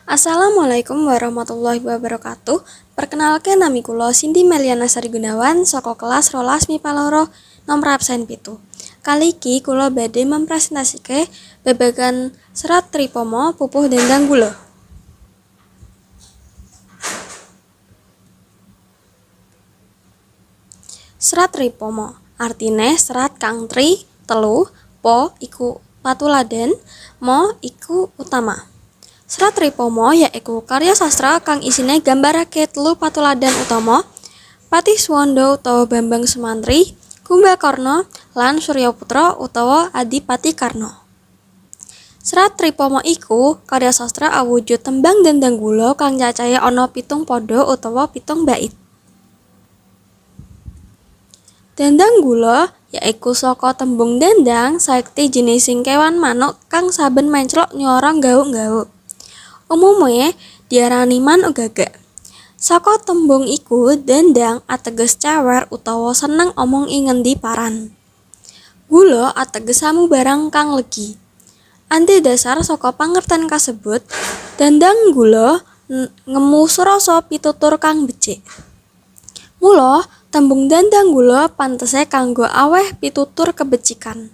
Assalamualaikum warahmatullahi wabarakatuh. Perkenalkan, nami kula Cindy Meliana Sari Gunawan saka kelas 12 MIPA 2 nomor absen 7. Kali iki kula badhe mempresentasike babagan Serat Tripomo Pupuh Dendang Gula. Serat Tripomo artine serat kang tri telu, po iku patuladan, mo iku utama. Serat Tripomo yaiku karya sastra kang isine gambarake telu patuladan utama, Patih Suwanda utawa Bambang Sumantri, Kumbakarna, lan Suryaputra utawa Adipati Karna. Serat Tripomo iku karya sastra awujud tembang dendang gula kang cacahe ana 7 pada utawa 7 bait. Dendang gula yaiku saka tembung dendang saekti jinising kewan manuk kang saben menclok nyuara nggauk-nggauk. Umume diarani manuk gagak. Saka tembung iku dendang ateges cewer utawa seneng omong ing ngendi paran. Gula ateges samubarang kang legi. Andhedhasar saka pangerten kasebut, dendang gula ngemu surasa pitutur kang becik. Mula tembung dendang gula pantese kanggo aweh pitutur kebecikan.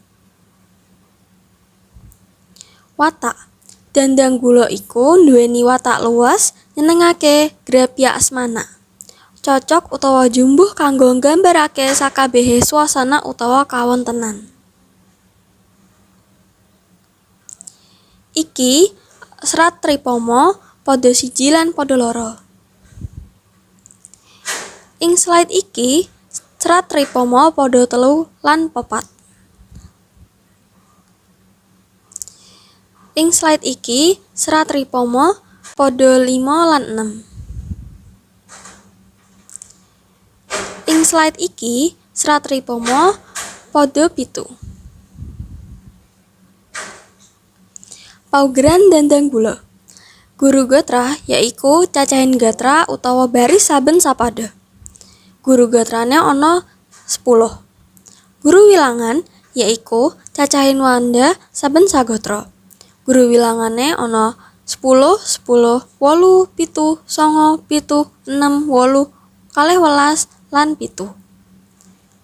Watak Dendang gula iku nduweni watak luwes, nyenengake, grapyak asmana. Cocok utawa jumbuh kanggo nggambarake sakabehe suasana utawa kawontenan. Iki Serat Tripomo pada 1 lan pada 2. Ing slide iki Serat Tripomo pada 3 lan 4. Ing slide iki Serat Tripomo pada 5 lan 6. Ing slide iki Serat Tripomo pada 7. Paugeran Dendang Gula. Guru gatra yaiku cacahin gatra utawa baris saben sapada. Guru gatrane ana 10. Guru wilangan yaiku cacahin wanda saben sagatra. Guru wilangane ana 10, 10, 8, 7, 9, 7, 6, 8, 12 lan 7.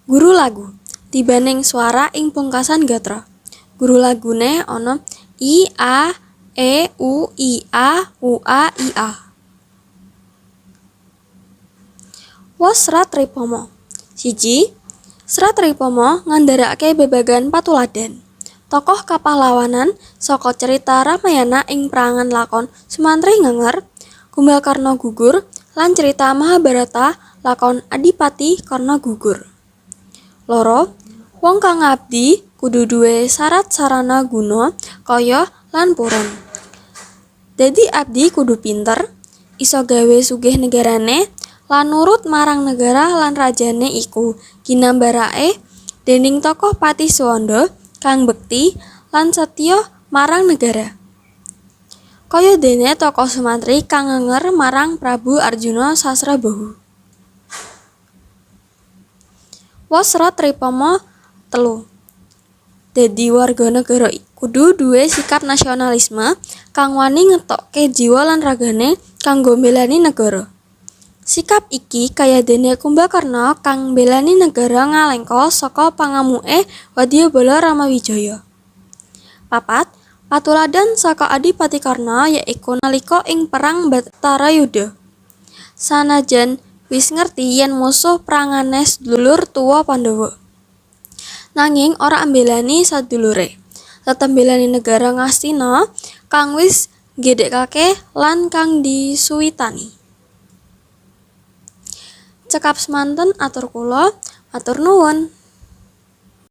Guru lagu tibaning swara ing pungkasan gatra. Guru lagune ana I, A, E, U, I, A, U, A, I, A. Wos Serat Tripomo. 1. Serat Tripomo ngandharake babagan patuladan. Tokoh kapahlawanan saka cerita Ramayana ing prangan lakon Sumantri Ngenger, Kumbakarna gugur, lan cerita Mahabharata lakon Adipati Karna gugur. 2. Wong kang ngabdi kudu duwe sarat sarana guna kaya lan purun. Dadi abdi kudu pinter, iso gawe sugih negarane lan nurut marang negara lan rajane iku ginambarake dening tokoh Patih Suwanda kang bekti lan setya marang negara. Kaya dene tokoh Sumantri kang ngenger marang Prabu Arjuna Sasrabahu. Wos Serat Tripomo 3. Dadi warga negara kudu duwe sikap nasionalisme kang wani ngetokke jiwa lan ragane kanggo mbelani negara. Sikap iki kayadene Kumbakarna kang mbelani negara Ngalengka saka pangamuke Wadyabala Ramawijaya. 4. Patuladan saka Adipati Karna yaiku nalika ing perang Batarayuda. Sanajan wis ngerti yen musuh prangane sedulur tuwa Pandhawa, nanging ora mbelani sadulure, tetep mbelani negara Ngastina kang wis nggedhekake lan kang disuwitani. Cekap semanten atur kula, matur nuwun.